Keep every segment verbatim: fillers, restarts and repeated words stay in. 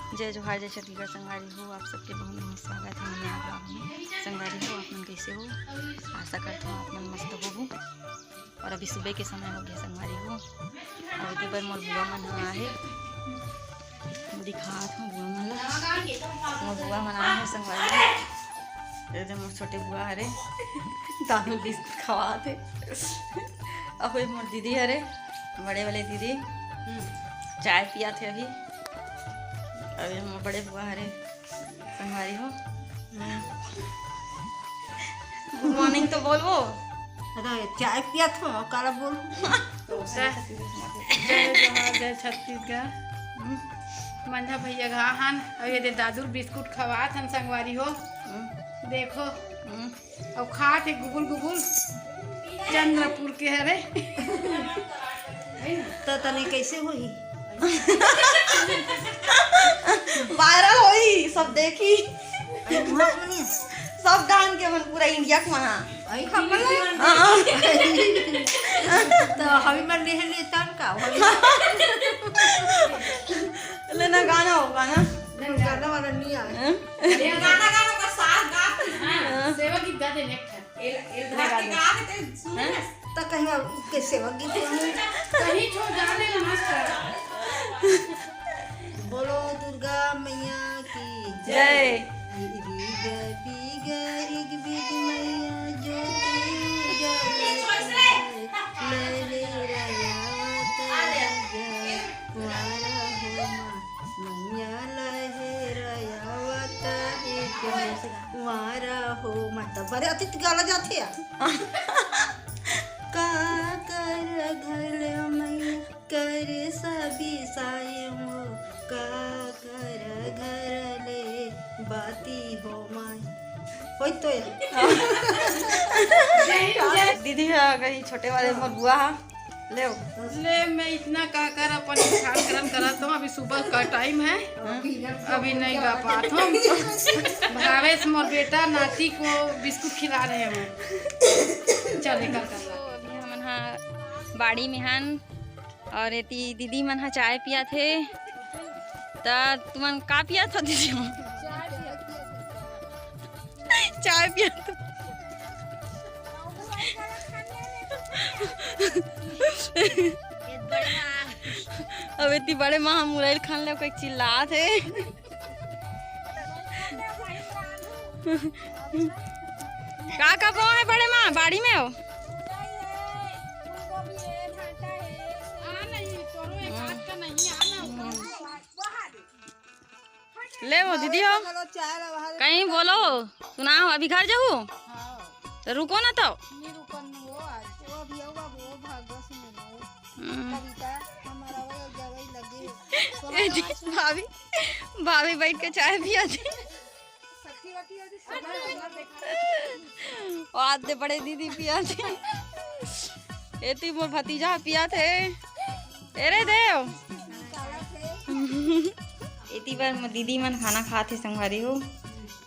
जय जोहार, जय छत्तीसगढ़ संगवारी हो, आप सबके बहुत बहुत स्वागत है नया vlog में। संगवारी हो, आप मन कैसे हो? आशा करत हूँ आप मन मस्त होहू। और अभी सुबह के समय हो गया संगवारी हो, और एती बर मोर बुआ मन ह आहे, दिखात हूँ बुआ मन ला। मोर बुआ मन आए हैं संगवारी हो, ये दे मोर छोटे बुआ हरे, दादू बिस्कुट खवात हे। अउ ये मोर दीदी हरे, बड़े वाले दीदी, चाय पियात हे अभी। अभी मोर बड़े बुआ हरे संगवारी हो। गुड मॉर्निंग तो बोलबो। अरे, चाय पियात हो, काला बोल। जय जोहार, जय छत्तीसगढ़। मंझा भैया घा हन, अउ ये दे दादू बिस्कुट खवात हन संगवारी हो। देखो, अउ खात हे गुगुल गुगुल, चंद्रपुर के हरे। त तने कैसे होही? वायरल होई, सब देखी। अरे, मुहा कोनी? सब जान के मन पूरा इंडिया के मना। आई खबर ला? हाँ। त हमी मन ले ले तन का? हमी लेना गाना हो, गाना। गाना वाला नहीं आवे। हाँ? ये गाना गाना का साथ गात है। हाँ। सेवा गीत गा दे नेक्स्ट। एल, एल धार के गा के ते सुने हैं? ना। त कहीं अब के सेवा गीत गावे। कहीं छोड़ जाने ना मस्त। बोलो दुर्गा मैया की जय। ऋग बिग ऋग बिग मैया ज्योति जगत लहरावत जय। वारा हो माँ, मैया लहरावत हे जय। वारा हो माँ, तब बड़े अतीत गाला जाथे यार। का कर घर ले मैया, कर सभी साय मो, का कर घर ले बाती हो माय। होई तो यार। दीदी ह गई छोटे वाले मोर बुआ ह। ले। ले, मैं इतना का कर अपन इंसान करन करत हूँ। अभी सुबह का टाइम है, अभी नहीं गा पात हूँ। भावेश मोर बेटा नाती को बिस्कुट खिला रहे हैं। चल, निकल कर ला। तो अभी हमन हा बाड़ी में हन और एती दीदी मन हा चाय पियाथे। त तुमन का पियाथो दीदी मन? चाय पियाथो। अब एती बड़े माँ मुरैल खान ले कोई चिल्लात हे। का का बोए हे बड़े माँ बाड़ी में हो? ले वो दीदी हो, कहीं बोलो, सुनाओ, अभी घर जाहू? हाँ। तो रुको ना तो। नहीं रुकन वो आज। वो अभी आओ बाबू, वो भागो से मिलो। हम्म। कविता, हमारा वो जगह ही लगे। ए जी, भाभी, भाभी बैठ के चाय पिया थी। सखी वखी हो जी, सुना, सुना, देखा। और आते बड़े दीदी पिया थी। एती मोर भतीजा पिया थे। ए रे देव। एती बर मोर दीदी मन खाना खात हे संगवारी हो।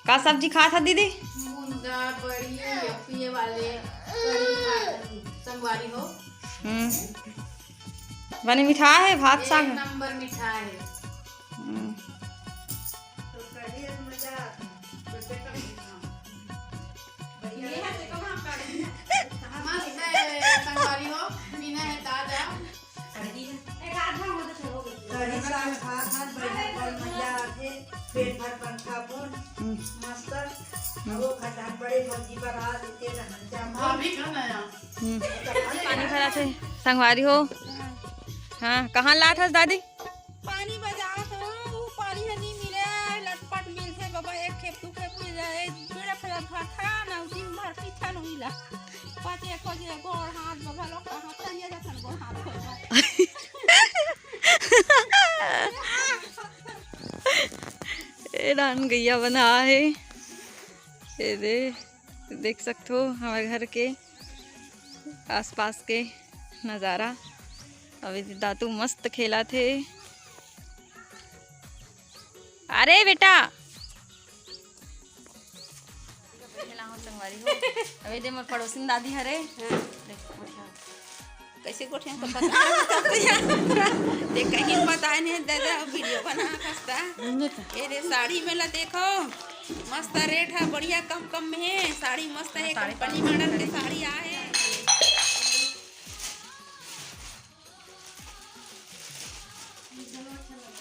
का सब्जी खात ह दीदी? मुनगा, बड़ी, ये पिए वाले कढ़ी खात हे संगवारी हो। हम्म। बने मिठा हे भात एक साग? नंबर मिठा हे। हम्म। तो कढ़ी में मजा आता है। मस्त हे संगवारी हो, बिना हे ताजा। कढ़ी साग भात हर बढ़िया, बड़ मजा आथे, पेट भर पंखा बुन, हम्म। मस्त। वो खटान बड़े भौजी बना देते रहन जा। भाभी का नया। हम्म। पानी भराथे संगवारी हो। हाँ, कहाँ लात हस दादी? पानी बजात हो, वो पानी ह नी मिले, लटपट मिलथे बाबा, एक खेप, दू खेप मिल जाए, बेड़ा फैला भात खा ना, दिन भर पीछा नहीं ला। पाछे खोजे गोड़ हाथ बगल, कहाँ तरिया जाथन गोड़ हाथ खोजे। ए डाहन गैया बंधा हे। ए दे, देख सकथो हमर घर के आसपास के नजारा। अभी दातू मस्त खेलत हे। अरे बेटा, अबे दे मोर पड़ोसिन दादी हरे। हाँ। देख, बैठा। कैसे गोठिया तो पता नहीं चलता यार। देख कहीं बताए नहीं दादा, वीडियो बना खस्ता। ये रे साड़ी में ला देखो, मस्त रेट है, बढ़िया कम कम में है साड़ी, मस्त है, कंपनी मॉडल के साड़ी आए।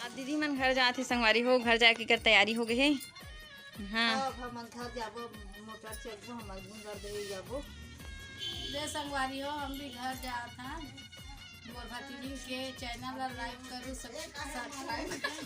अब दीदी मन घर जात हे संगवारी हो, घर जाए के कर तैयारी हो गए हे। हाँ। अब हमन घर जाबो, मोटर चलबो, हमर गुंदर दे जाबो। ले संगवारी हो, हम भी घर जात हन। मोर भतीजी के चैनल ला लाइक करू, सब्सक्राइब करू।